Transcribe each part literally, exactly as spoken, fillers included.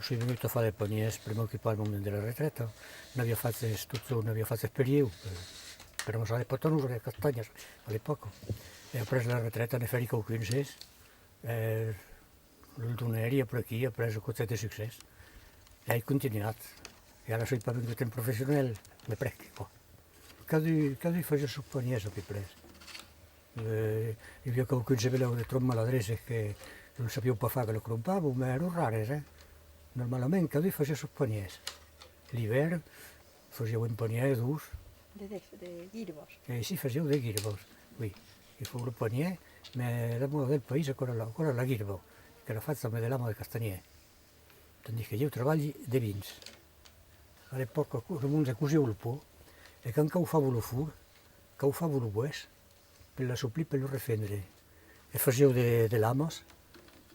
Soi vengut a far de panièrs per m'ocupar al moment de la retreta. N'aviá fachs tot jorn, n'aviá fachs per ieu, per, per amassar de patanos e de castanhas a l'epòca. E après la retreta ne fèri quauqu'uns, es, e los donèri après aquí, après un còp de succès. E ai continuat. E ara soi pas vengut en professional, me prèsque, quoi. Cadun, cadun fasiá sos panièrs, a peu près. E, i aviá quauqu'uns, se belèu, de tròps maladreses que non sabián pas far, que los crompavan, mès èran rares, eh. Normalament, cadun fasiá sos panièrs. L'ivèrn, fasián un panièr, dos. De, de, de guirbas. E si fasián de guirbas, oui. I fau lo panièr, mès la mòda del país aquò èra la, aquò èra la guirba, qu'èra facha amb de lama de castanhièr. Tandis que ieu trabalhi de vins. A l'epòca, co-, lo monde cosiá lo pan, e quand caufava lo forn, caufava lo boès per l'assoplir, per lo refendre. E fasiá de, de lamas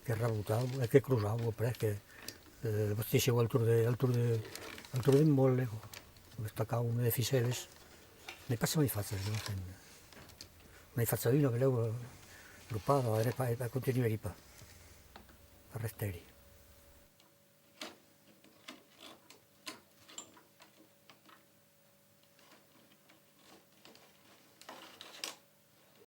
que rabotavan e que crosava après, que, eh, bastissiá al torn de, al torn de, al torn d'un mòtle, o estacavan de ficèlas. N'ai pas mai fachas, jo, enfin. N'ai fachas una, belèu, eh, lo pas, ara pas, e continuèri pas. Arrestèri.